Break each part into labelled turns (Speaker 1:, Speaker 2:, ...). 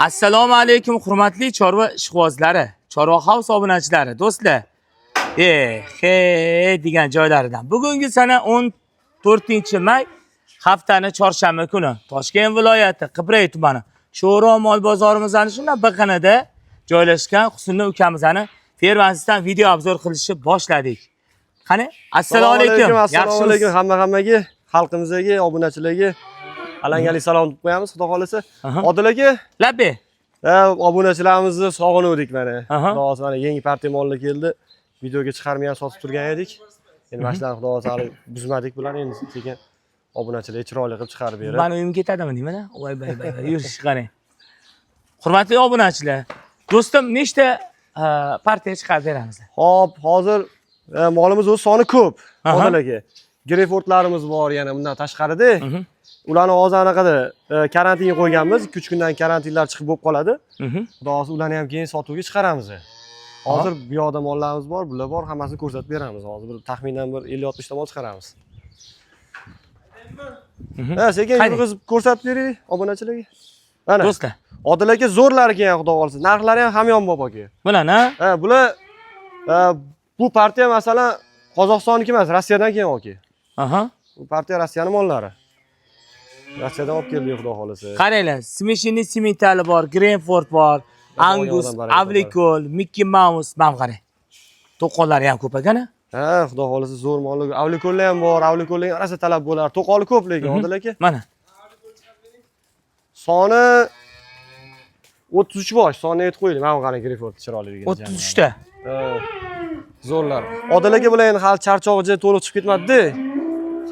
Speaker 1: Assalomu alaykum, hurmatli chorva ishqibozlari, Chorva House obunachilari, do'stlar. He degan joylaridan. Bugungi sana 14-may, haftani chorshanba kuni. Toshkent viloyati Qibray tumani Sho'ro mol bozorimizning shundan biqinida joylashgan Husnli ukamizni fermasidan video обзор qilishni boshladik. Qani, assalomu alaykum.
Speaker 2: Assalomu alaykum hammaga, xalqimizga, obunachilarga alangali salom deb qo'yamiz, xudo xolasa. Odil aka,
Speaker 1: Labbe.
Speaker 2: Obunachilarimizni sog'inuvdik mana.
Speaker 1: Xudo
Speaker 2: xolasa, mana yangi partiya mollar keldi. Videoga chiqarmay ham sotib turgan edik. Endi mana shularni, xudo xolasa, hali buzmadik bularni, endi sekin obunachilarga chiroyli qilib chiqarib berib.
Speaker 1: Mani uyim ketadimi deyman? Voy voy voy voy, yurish qarang. Hurmatli obunachilar, do'stim, nechta partiya chiqarib beramiz?
Speaker 2: Xo'p, hozir molimiz o'zi soni ko'p. Odil aka. Greyfurtlarimiz bor yana bundan tashqarida. Ularni hozir anaqada karantinga qo'yganmiz. 2-3 kundan karantinlar chiqib bo'lib qoladi. Xudo xohlasa, ularni ham keyin sotuvga chiqaramiz. Hozir bu yoqda mollarimiz bor, bular bor, hammasini ko'rsatib beramiz. Hozir bir taxminan bir 50-60 ta mol chiqaramiz. Ha, sekin yurg'izib ko'rsatib beraylik obunachilarga. Mana.
Speaker 1: Do'stlar.
Speaker 2: Odil aka, zo'rlari kelgan, xudo xohlasa. Narxlari ham hamyonbop aka.
Speaker 1: Bularni
Speaker 2: Ha, bular bu partiya, masalan, Qozog'istonniki emas, Rossiyadan kelgan aka. Bu partiya Rossiyani mollari. Rossiyadan olib keldik, xudo xohlasa.
Speaker 1: Qaranglar, смешанный simmentali bor, Greenford bor, Angus,
Speaker 2: Olgan odam baraka.
Speaker 1: Avlikol, Mickey Mouse, mana qarang. To'qonlari ham ko'p ekan.
Speaker 2: Ha, xudo xohlasa, zo'r mollar. Avlikollar ham bor, avlikollarga ham rosa talab bo'lar. To'qoli ko'p lekin, Odil aka.
Speaker 1: Mana.
Speaker 2: Soni 33 bosh, sonini aytib qo'ydik. Mana bu qarang, Greyford chiroyli.
Speaker 1: 33 ta.
Speaker 2: Ha. Zo'rlar. Odil aka, bular endi hali charchog'i to'liq chiqib ketmadi.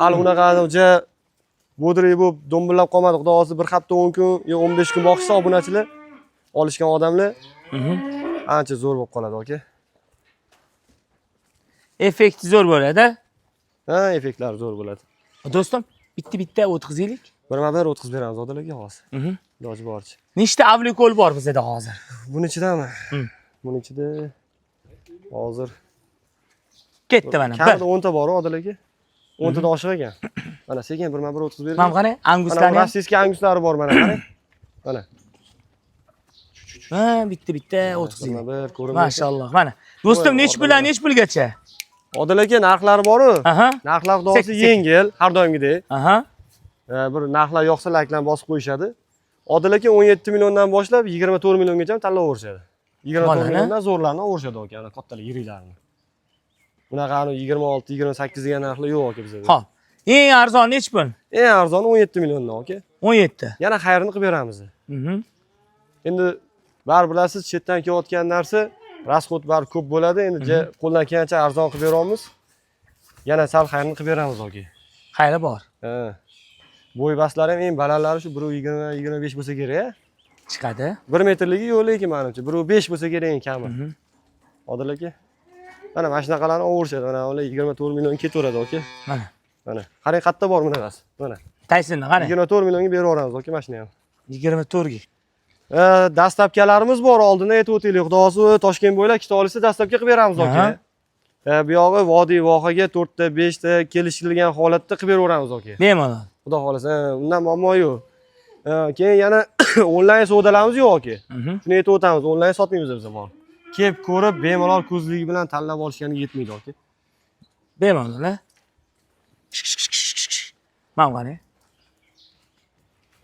Speaker 2: Hali unaqa ja бодрый bo'lib do'mbillab qolmadi. Xudo xohlasa, bir hafta 10 kun yo 15 kun boqishsa obunachilar, olishgan odamlar ancha zo'r bo'lib qoladi aka.
Speaker 1: Effekti zo'r bo'ladi.
Speaker 2: Ha, effektlari zo'r bo'ladi.
Speaker 1: Do'stim, bitta-bitta o'tkazaylik.
Speaker 2: Birma-bir o'tkazib beramiz, Odil aka, hozir. Iloji boricha.
Speaker 1: Nechta avlikol bor bizda hozir?
Speaker 2: Buni ichidami? Buni ichida hozir
Speaker 1: Ketdi mana.
Speaker 2: kamida
Speaker 1: Bir.
Speaker 2: 10 ta bor, Odil aka. 10 tadan oshiq ekan. Mana, sekin birma-bir o'tkazib berdik.
Speaker 1: Mana qarang,
Speaker 2: Mana bu
Speaker 1: anguslarni ham.
Speaker 2: российский anguslari bor, mana qarang. Mana.
Speaker 1: Ha, bitta-bitta o'tkazaylik.
Speaker 2: Birma-bir ko'rinmaydi.
Speaker 1: Mashalloh. Mana. Do'stim,
Speaker 2: Voy,
Speaker 1: nech puldan nech pulgacha?
Speaker 2: Odil aka, narxlari bor-u. Narxlar, xudo xohlasa,
Speaker 1: Sekin, sekin.
Speaker 2: yengil, har doimgidek. Bir narxlar yoqsa, layklarni bosib qo'yishadi. Odil aka, 17 milliondan boshlab 24 milliongacha tanlayverishadi. 24
Speaker 1: Mana,
Speaker 2: milliondan zo'rlarni olishadi aka, ana kattalar, yiriklarni. Bunaqa 26, 28 degan narxlar yo'q aka bizda.
Speaker 1: Xo'p. Eng arzon nech pul?
Speaker 2: Eng arzoni 17 milliondan aka.
Speaker 1: 17.
Speaker 2: Yana xayrini qilib beramiz. Endi baribir bilasiz, chetdan kelayotgan narsa расход bari ko'p bo'ladi. Endi qo'ldan kelgancha arzon qilib beramiz. Yana sal xayrini qilib beramiz aka.
Speaker 1: Xayri bor.
Speaker 2: Ha. Bo'y bastlari ham eng balandlari shu 1,20, 25 bo'lsa kerak, a?
Speaker 1: Chiqadi.
Speaker 2: 1 metrligi yo'q lekin manimcha 1,5 bo'lsa kerak eng kami. Odil aka. Mana shunaqalarni olishadi. Mana ular 24 million ketaveradi aka.
Speaker 1: Mana.
Speaker 2: Mana. Qarang, qayerda bor bunaqasi. Mana.
Speaker 1: Taysonni qarang.
Speaker 2: 24 millionga berib yuboramiz aka mana shuni ham.
Speaker 1: 24 ga.
Speaker 2: Доставка larimiz bor, oldindan aytib o'taylik. Xudo xohlasa, Toshkent bo'ylab ikkita olsa, доставка qilib beramiz aka. Bu yog'i vodiy vohaga 4 ta, 5 ta kelishilgan holatda qilib beraveramiz aka.
Speaker 1: Bemalol.
Speaker 2: Xudo xohlasa, undan muammo yo'q. Keyin yana onlayn savdolarimiz yo'q aka. Shuni aytib o'tamiz, onlayn sotmaymiz biz mol. Kelib ko'rib, bemalol ko'zligi bilan tanlab olishganiga yetmaydi aka.
Speaker 1: Bemalol, ha? Mana qarang.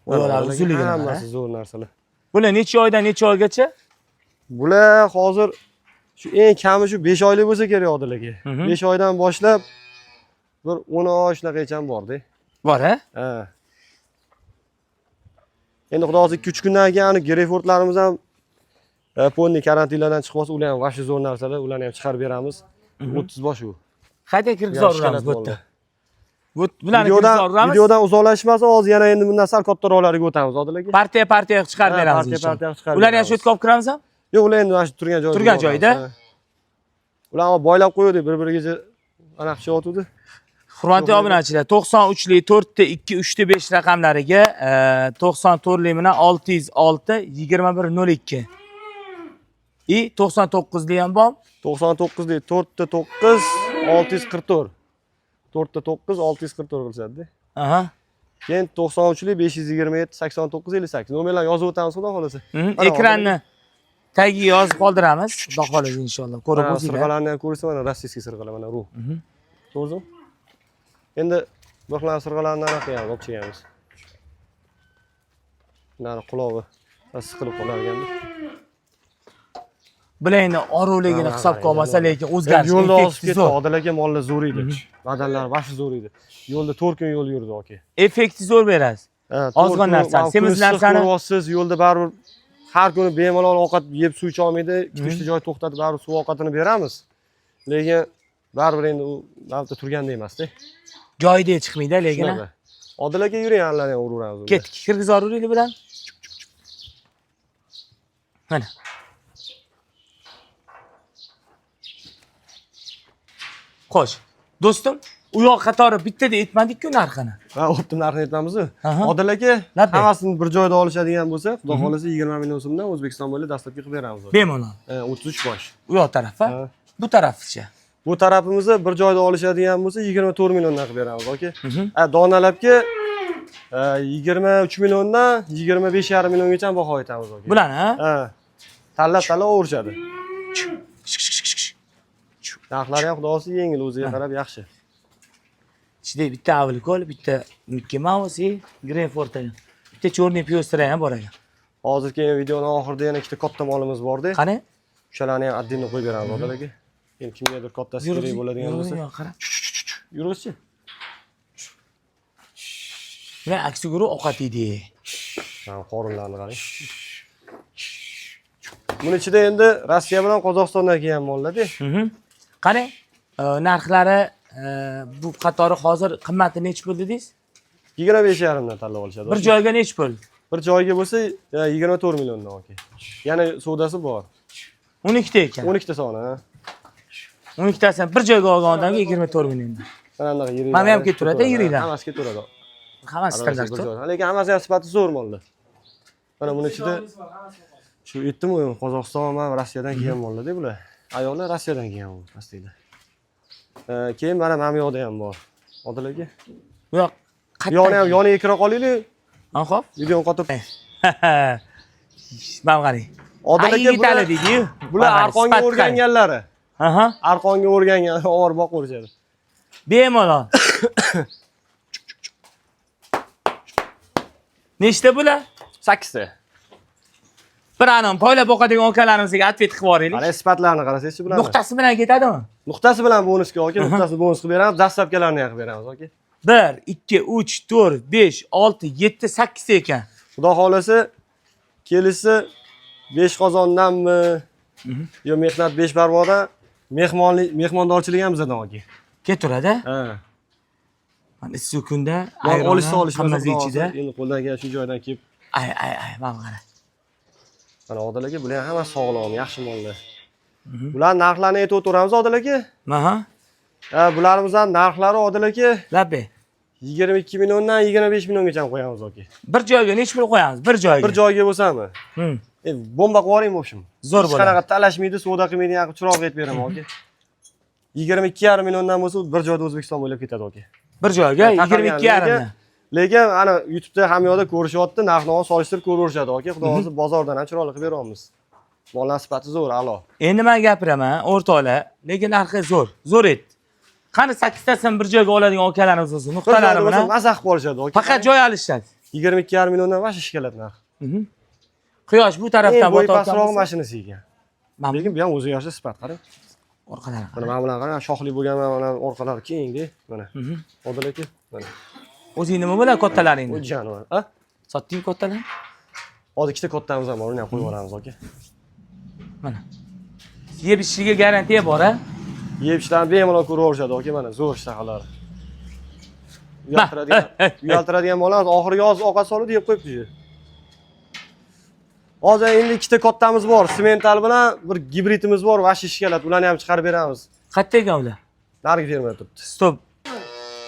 Speaker 1: Ular uzunligini qara.
Speaker 2: Hammasi zo'r narsalar.
Speaker 1: Bular necha oydan necha oygacha?
Speaker 2: Bular hozir shu eng kami shu 5 oylik bo'lsa kerak, Odil aka. 5 oydan boshlab bir 10 oy shunaqacha borda.
Speaker 1: Bor, ha?
Speaker 2: Ha. Endi xudo xohlasa, 2-3 kundan keyin ani Greyfurtlarimiz ham полный karantinlardan chiqib olsa, ular ham вообще zo'r narsalar, ularni ham chiqarib beramiz. 30 bosh u.
Speaker 1: Qayta kirgizib uramiz bu yerda. Bu bularni
Speaker 2: Videodan
Speaker 1: kirgizib uramiz.
Speaker 2: videodan uzoqlashmasin, hozir yana endi bundan sal kattaroqlariga o'tamiz, Odil aka.
Speaker 1: Partiya partiya chiqarib
Speaker 2: Ha,
Speaker 1: beramiz
Speaker 2: partiya
Speaker 1: inshaalloh.
Speaker 2: partiya chiqarib
Speaker 1: Ularni ham
Speaker 2: beramiz.
Speaker 1: shu yerga olib kiramizmi?
Speaker 2: Yo'q, ular endi mana shu turgan joyida.
Speaker 1: Turgan joyida?
Speaker 2: Ha. Ularni boylab qo'ydik, bir-biriga anaqa qilishyotgandi.
Speaker 1: Hurmatli obunachilar, 93lik 4 ta 2 3 ta 5 raqamlariga, 94lik bilan 606 21 02. И 99lik ham bor.
Speaker 2: 99 lik 4 ta 9 644. 4 ta 9 644 qilishadi.
Speaker 1: Aha.
Speaker 2: Keyin 93lik 527 89 58. Nomerlarni yozib o'tamiz, xudo xolasa. Mana
Speaker 1: Ekranni tagiga yozib qoldiramiz. Xudo xolasa inshaalloh. Ko'rib
Speaker 2: Mana
Speaker 1: o'zinglar.
Speaker 2: Sirg'alarni ham ko'rsa, mana российский sirg'alar, mana ru. To'g'rimi? Endi bir xil sirg'alarni anaqa qilamiz, olib chiqamiz. Nari qulog'i siqilib qolar ekanda.
Speaker 1: Bular endi oruvligini
Speaker 2: Ha,
Speaker 1: hisobga olmasa, lekin o'zgarish
Speaker 2: Yo'lda
Speaker 1: effekti
Speaker 2: ozib ketdi.
Speaker 1: zo'r.
Speaker 2: Odil aka, mollar zo'r edi. Badallari vashi zo'r edi. Yo'lda 4 kun yo'l yurdi aka.
Speaker 1: Effekti zo'r berasiz.
Speaker 2: Ha,
Speaker 1: Ozg'in narsa,
Speaker 2: kun
Speaker 1: semiz
Speaker 2: issiq
Speaker 1: narsani-
Speaker 2: ko'ryapsiz, yo'lda baribir har kuni bemalol ovqat yeb suv icholmaydi. 2-3 ta joy to'xtatib baribir suv ovqatini beramiz. Lekin baribir endi u navbatda turganda emasda.
Speaker 1: Joyida chiqmaydi lekin.
Speaker 2: Shunaqa. Odil aka, yuring, anlarni ham uraveramiz. Unda.
Speaker 1: Ketdik, kirgizaveraylik bilan. Mana. Xo'sh, do'stim, u yoq qatori bittada aytmadik-ku narxini.
Speaker 2: Ha, оптом narxini aytamiz-ku.
Speaker 1: Aha.
Speaker 2: Odil aka,
Speaker 1: Labbay.
Speaker 2: hammasini bir joyda olishadigan bo'lsa, xudo xolasa 20 million so'mdan O'zbekiston bo'ylab dastlabki qilib beramiz.
Speaker 1: Bemalol.
Speaker 2: Ha, 33 bosh.
Speaker 1: U yoq tarafi,
Speaker 2: Ha.
Speaker 1: bu tarafchi.
Speaker 2: Bu tarafimizni bir joyda olishadigan bo'lsa 24 milliondan qilib beramiz, aka. Ha, donalabga 23 milliondan 25,5 milliongacha baho aytamiz, aka.
Speaker 1: Bularni, ha?
Speaker 2: Ha. Tanlab tanlab o'rishadi. Narxlari ham xudo xohlasa yengil, o'ziga qarab yaxshi.
Speaker 1: Ichida bitta Avlikol, bitta Mickey Mouse, и Greenford ekan. Bitta черный пестрый ham bor ekan.
Speaker 2: Hozir keyin videoni oxirida yana ikkita katta molimiz borda.
Speaker 1: Qani?
Speaker 2: O'shalarni ham отдельно qo'yib beramiz, Odil aka. Endi kimgadir kattasi kerak bo'ladigan bo'lsa.
Speaker 1: Yo'q, qara.
Speaker 2: Yurg'izchi.
Speaker 1: Bular aksi guruh ovqat yeydi.
Speaker 2: Ha, qorinlarini qarang. Buni ichida endi Rossiya bilan Qozog'istondan kelgan mollar-da.
Speaker 1: Qani, narxlari bu qatori hozir qimmati nechi pul dedingiz?
Speaker 2: 25,5 dan tanlab olishadi.
Speaker 1: Bir joyga nechi pul?
Speaker 2: Bir joyga bo'lsa 24 milliondan, aka. Yana savdosi bor.
Speaker 1: 12 ta ekan.
Speaker 2: 12 ta soni, ha.
Speaker 1: 12 tasini bir joyga olgan odamga 24 million.
Speaker 2: Mana bunaqa yirik.
Speaker 1: Mana ham ketaveradi, yiriklar.
Speaker 2: Hammasi ketaveradi.
Speaker 1: Hammasi
Speaker 2: Hammasi bir
Speaker 1: standart.
Speaker 2: joyda. Lekin hammasi ham sifati zo'r mollar. Mana buni ichida shu aytdim-ku, Qozog'iston va Rossiyadan kelgan mollar-da bular. Ayollar Rossiyadan kelgan u pastliklar. Keyin mana bu yoqda ham bor. Odil aka.
Speaker 1: Bu yoq
Speaker 2: Bu yoqni ham yoniga kira qolaylik.
Speaker 1: Ha, xo'p.
Speaker 2: Videoni qotib.
Speaker 1: Mana qarang.
Speaker 2: Odil aka,
Speaker 1: Yigitali
Speaker 2: bular,
Speaker 1: deydi-yu.
Speaker 2: bular
Speaker 1: Mana qarang,
Speaker 2: arqonga
Speaker 1: sifati qarang.
Speaker 2: o'rganganlari.
Speaker 1: Aha.
Speaker 2: Arqonga o'rgangan, og'ir boqib.
Speaker 1: Bemalol. Nechta bular?
Speaker 2: 8 ta.
Speaker 1: Bir anon poylab boqadigan akalarimizga ответ qilib yuboraylik.
Speaker 2: Mana sifatlarini qarasangizchi bularni.
Speaker 1: Nuqtasi bilan ketadimi?
Speaker 2: Nuqtasi bilan bonusga aka, nuqtasini bonus qilib beramiz, доставка larni ham qilib beramiz aka.
Speaker 1: 1 2 3 4 5 6 7 8 ta ekan.
Speaker 2: Xudo xolasa kelishsa 5 qozondanmi yo mehnat 5 barmoqdan mehmonlik mehmondorchilik ham bizadan aka.
Speaker 1: Ketaveradi.
Speaker 2: Ha.
Speaker 1: Mana issiq kunda
Speaker 2: Mol
Speaker 1: ayron
Speaker 2: olishsa olishmasa
Speaker 1: hammasi
Speaker 2: xudo
Speaker 1: ichida.
Speaker 2: xohlasa, endi qo'ldan kelgan shu joydan kelib
Speaker 1: Ay ay ay, mana qara.
Speaker 2: Mana Odil aka, bular ham hammasi sog'lom, yaxshi mollar. Bular narxlarini aytib o'tiramiz, Odil aka.
Speaker 1: Aha.
Speaker 2: Ha, bularimiz ham narxlari, Odil aka,
Speaker 1: Labbay.
Speaker 2: 22 milliondan 25 milliongacha qo'yamiz aka.
Speaker 1: Bir joyga nechi pul qo'yamiz? Bir joyga.
Speaker 2: Bir joyga bo'lsami? Bomba qilib yuboring, в общем.
Speaker 1: Zo'r
Speaker 2: Hech
Speaker 1: bo'ladi.
Speaker 2: qanaqa talashmaydi, savdo qilmaydigan qilib chiroq aytib beraman aka. 22,5 milliondan bo'lsa bir joyda O'zbekiston bo'ylab ketadi aka.
Speaker 1: Bir joyga
Speaker 2: Taqalgan,
Speaker 1: 22,5 dan.
Speaker 2: Lekin ana YouTube'da hamma yoqda ko'rishyapti, narx-navo solishtirib ko'raverishadi aka. Xudo xohlasa bozordan ham chiroyli qilib beryapmiz. Mollar sifati zo'r, a'lo.
Speaker 1: Endi men gapiraman, o'rtoqlar, lekin narxi zo'r, zo'r etdi. Qani 8 tasini bir joyga oladigan akalarimiz bo'lsin,
Speaker 2: Bir joyda
Speaker 1: nuqtalari
Speaker 2: bo'lsa
Speaker 1: bilan
Speaker 2: mazax qilib olishadi aka.
Speaker 1: faqat joy alishadi.
Speaker 2: 22,5 milliondan vash ishkaladi narx.
Speaker 1: Quyosh bu tarafdan
Speaker 2: Eng bo'yi
Speaker 1: botayotgan
Speaker 2: pastroq
Speaker 1: bo'lsa,
Speaker 2: mashinasi ekan.
Speaker 1: Mana
Speaker 2: Lekin bu ham o'ziga yarasha sifat, qarang.
Speaker 1: orqalari.
Speaker 2: Mana mana bular qarang, shoxli bo'lgan mana orqalari kengda, mana. Odil aka, mana.
Speaker 1: O'zing nima bo'ladi
Speaker 2: Bu
Speaker 1: kattalaringni?
Speaker 2: jonivor. Ha?
Speaker 1: Sotding kattalarni?
Speaker 2: Hozir ikkita kattamiz ham bor, uni ham qo'yib yuboramiz aka.
Speaker 1: Mana. Yeb ichishiga garantiya bor, a?
Speaker 2: Yeb ishlarni bemalol ko'raverishadi aka, mana zo'r ishtahalari. Uyaltiradigan, uyaltiradigan mollar oxirgi hozir ovqat solib yeb qo'yibdi. Hozir endi ikkita kattamiz bor, semental bilan bir gibridimiz bor, vash ishkalat, ularni ham chiqarib beramiz.
Speaker 1: Qayerda ekan ular?
Speaker 2: Narigi fermada turibdi.
Speaker 1: Stop.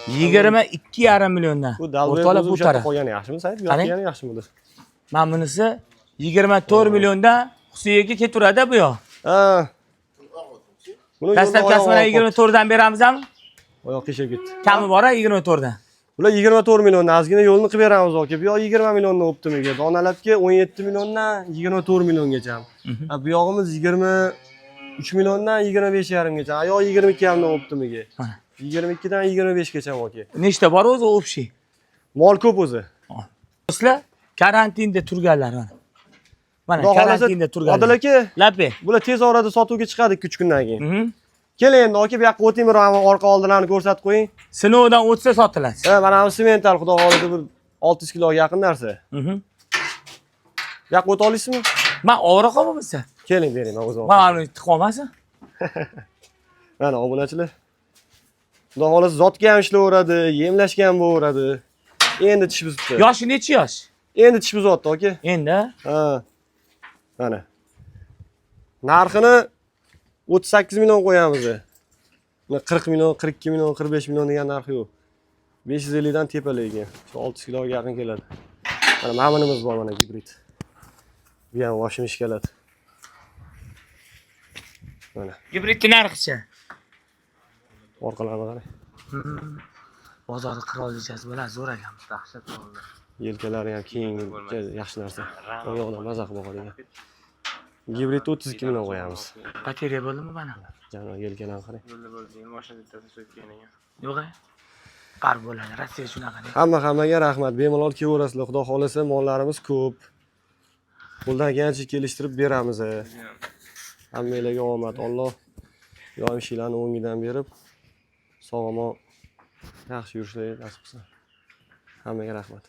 Speaker 1: 22,5 milliondan.
Speaker 2: Bu dalboy
Speaker 1: O'rtoqlar
Speaker 2: o'zi
Speaker 1: bu
Speaker 2: o'sha yerda
Speaker 1: taraf.
Speaker 2: qolgani yaxshimi, Said? Bu
Speaker 1: Qarang.
Speaker 2: yoqda yaxshimidir?
Speaker 1: Mana bunisi 24 milliondan Husiyaga ketaveradi bu yoq.
Speaker 2: Ha. Buni yo'lda
Speaker 1: Dastlabkasi
Speaker 2: oyog'i
Speaker 1: mana
Speaker 2: og'rib
Speaker 1: 24 dan beramizmi?
Speaker 2: qoldi. Oyoq qiyshayib ketdi.
Speaker 1: Kami bor a 24 dan.
Speaker 2: Bular 24 million, ozgina yo'lni qilib beramiz aka. Bu yoq 20 milliondan optimiga, donalabga 17 milliondan 24 milliongacha. Ha, bu yog'imiz 23 milliondan 25,5 gacha. A yoq 22,5 dan optimiga.
Speaker 1: Mana.
Speaker 2: 22 dan 25 gacha aka.
Speaker 1: Nechta bor o'zi общий?
Speaker 2: Mol ko'p o'zi.
Speaker 1: Do'stlar, karantinda turganlar mana. Mana
Speaker 2: Xudo xohlasa,
Speaker 1: karantinda turganlar.
Speaker 2: Odil aka,
Speaker 1: Lape.
Speaker 2: bular tez orada sotuvga chiqadi 2-3 kundan keyin. Keling endi aka, bu yoqqa o'ting, bir orqa oldilarni ko'rsatib qo'ying.
Speaker 1: Sinovdan o'tsa sotiladi.
Speaker 2: Ha, mana bu simental, xudo xohlasa, bir 600 kiloga yaqin narsa. Bu yoqqa o'ta olasizmi?
Speaker 1: Man ovora qolmasa.
Speaker 2: Keling, bering, men o'zim.
Speaker 1: Man uni tiqib olmasin.
Speaker 2: Mana obunachilar. Xudo xohlasa zotga ham ishlayveradi, yemlashga ham bo'laveradi. Endi tish buzibdi.
Speaker 1: Yoshi necha yosh?
Speaker 2: Endi tish buzyapti aka.
Speaker 1: Endi
Speaker 2: Ha. Mana. Narxini 38 million qo'yamiz. Buni 40 million, 42 million, 45 million degan narxi yo'q. 550 dan tepa lekin. Shu 600 kiloga yaqin keladi. Mana maminimiz bor, mana gibrid. Bu ham voshmish keladi. Mana
Speaker 1: gibridni narxichi?
Speaker 2: orqalarini qarang.
Speaker 1: Bozorda qirolichasi bo'ladi, zo'r ekan.
Speaker 3: Dahshat bo'ldi.
Speaker 2: Yelkalari ham keng, yaxshi narsa. Oyog'idan maza qilib boqadigan. Gibrid 32 million qo'yamiz.
Speaker 1: Потеря bo'ldimi mana?
Speaker 2: Janob, yelkalarni qarang.
Speaker 3: Bo'ldi, bo'ldi. Mashina bittasini so'yib kelgan ekan.
Speaker 1: Yo'q. Par bo'ladi. Rossiya shunaqa.
Speaker 2: Hamma hammaga rahmat. Bemalol kelaverasizlar. Xudo xohlasa mollarimiz ko'p. Qo'ldan kelgancha kelishtirib beramiz. Hammanglarga omad. Alloh doim ishinglarni o'ngidan berib, sog' omon yaxshi yurishlarga nasib qilsin. Hammaga rahmat.